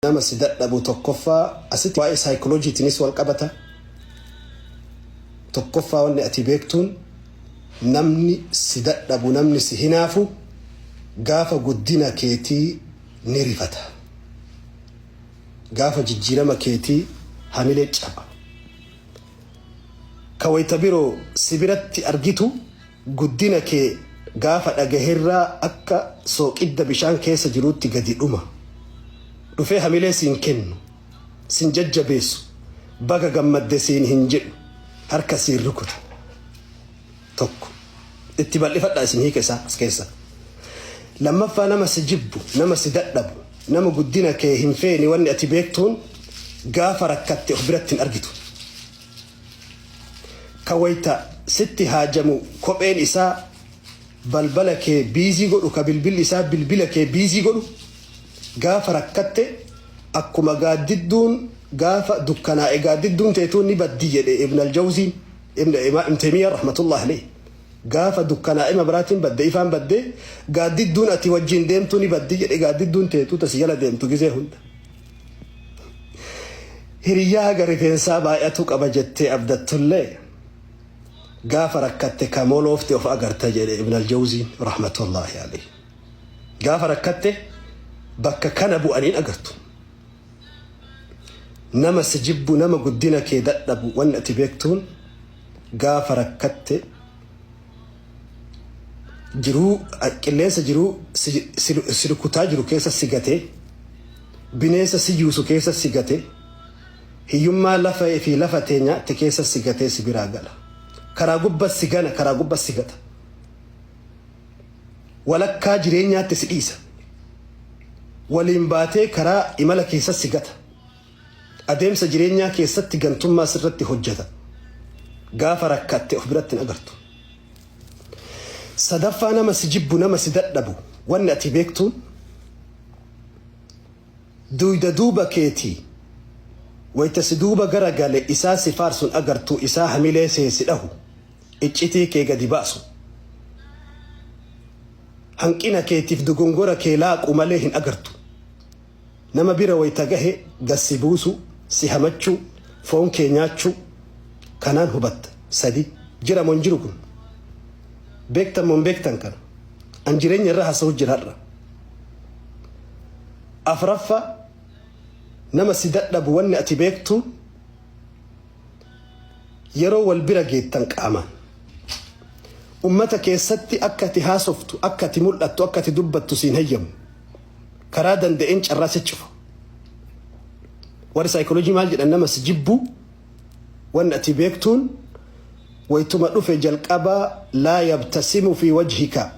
Nama si dadhabu tokkoffaa asitti waa'ee saayikolojiitiinis wal qabata. Tokkoffaa wanni ati beektuun namni si dadhabu namni si hinaafu gaafa guddina keetii ni rifata. Gaafa jijjiirama keetii hamilee caba. Ka wayta biroo si biratti argitu guddina kee gaafa dhagaherraa akka sooqidda bishaan keessa jiruutti gadi dhuma. Dhufee hamilee siin kennu, sin jajjabeessu, baga gammadde siin hin jedhu, harka siin rukutu. Tokko. Itti bal'ifadhaa isin hiika isaa as keessa. Lammaffaa nama si jibbu, nama si dadhabu, nama guddina kee hin feene wanni ati beektuun gaafa rakkatte of biratti hin argitu. Ka wayta sitti haajamu kopheen isaa balbala kee biizii godhu ka bilbilli isaa bilbila kee biizii godhu gaafa rakkatte akkuma gaaddidduun gaafa dukkanaa'e gaaddidduun teetuu ni baddi jedhe Ibn al-Jawziin Ibn Taymiyyaan rahmatullahi alayhi gaafa dukkanaa'e mabraatiin badde ifaan badde gaaddidduun ati wajjin deemtuu ni baddi jedhe gaaddidduun teetuu tasi jala deemtu gizee hunda. Hiriyyaa haga rifeensaa baay'atu qaba jettee abdattullee gaafa rakkatte ka moloofte of agarta jedhe Ibn al-Jawziin rahmatullahi alayhi. Gaafa rakkatte bakka kana bu'aniin agartu. Nama si jibbu nama guddina kee dadhabu wanni ati beektuun gaafa rakkatte jiruu qilleensa jiruu si rukutaa jiru keessa si gatee bineensa si yuusu keessa si gatee hiyyummaa lafa fi lafa tee nyaatte keessa si gatee si biraa gala. Karaa gubba si gana karaa gubba si gata. Walakkaa jireenyaatti si dhiisa. Waliin baatee karaa imala keessa si gata. Adeemsa jireenyaa keessatti gantummaa sirratti hojjeta. Gaafa rakkatte of biratti hin agartu. Sadaffaa nama si jibbu nama si dadhabu wanni ati beektuun duyda duuba keetii wayta si duuba gara gale isaa si faarsun agartu isaa hamilee see si dhahu iccitii kee gadi baasu hanqina keetiif dogongora kee laaqu malee hin agartu. Nama bira wayta gahe gad si buusu, si hamachuu, foon kee nyaachuu kanaan hubatta. 3, Jira moo hin jiru kun? Beektan moo hin beektan kana? An jireenya irra haasa'u jira har'a. Afraffa nama si dadhabu wanni ati beektu yeroo wal bira geettan qaamaan. Ummata keessatti akka ati haasoftu, akka ati mul'attu, akka ati dubbattu siin hayyamu. Karaa danda'een carraa si cufa. Warri saayikooloojii maal jedhan nama si jibbu wanni ati beektuun waytuma dhufe jalqabaa laa yabtasimu fi wajhika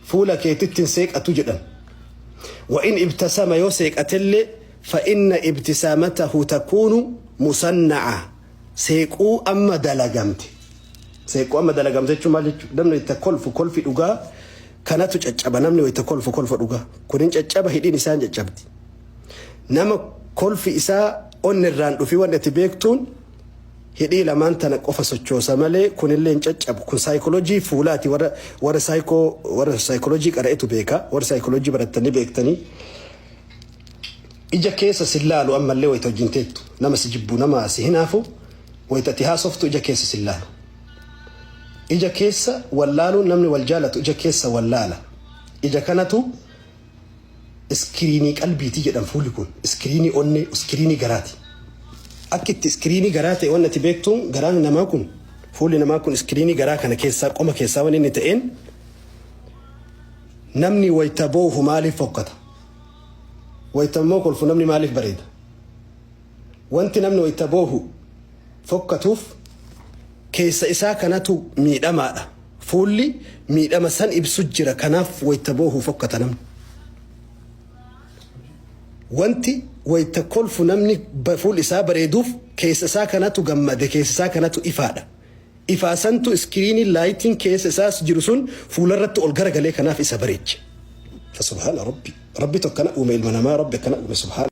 fuula keetitti hin seeqatu jedhan. Wa in ibtasama yoo seeqatellee fa inna ibtisaamatahu takuunu musanna'a seequu amma dalagamte. Seequu amma dalagamte jechuun maal jechuudha? Namni itti kolfu kolfi dhugaa kanatu caccaba namni wayita kolfu kolfa dhugaa. Kun hin caccaba hidhiin isaa hin caccabdi. Nama kolfi isaa onni irraan dhufi wanni ati beektuun hidhii lamaan tana qofa sochoosa malee kunillee hin caccabu. Kun saayikooloojii fuulaati warra warra saayikoo warra saayikooloojii qara'etu beeka. Warra saayikooloojii barattanii beektanii. Ija keessa si laalu ammallee wayita wajjin teettu nama si jibbu nama si hinaafu wayita ati haasoftu ija keessa si laalu. Ija keessa wallaaluun namni wal jaalatu ija keessa wallaala. Ija kanatu iskiriinii qalbiiti jedhan fuulli kun. Iskiriinii onnee, iskiriinii garaati. Akki itti iskiriinii garaa ta'e wanni ati beektuun garaan namaa kun fuulli namaa kun iskiriinii garaa kana keessaa qoma keessaa wanni inni ta'een namni wayita boohu maaliif fokkata? Wayita immoo kolfu namni maaliif bareeda? Wanti namni wayita boohu fokkatuuf keessa isaa kanatu miidhamaadha. Fuulli miidhama san ibsu jira kanaaf wayita boohu fokkata namni. Wanti wayita kolfu namni fuulli isaa bareeduuf keessa isaa kanatu gammade keessa isaa kanatu ifaadha. Ifaa santu iskiriinii laayitiin keessa isaas jiru sun fuularratti ol garagalee kanaaf isa bareeche. Fasubhaana rabbi. Rabbi tokkana uume ilma namaa rabbi akkana uume subhaana.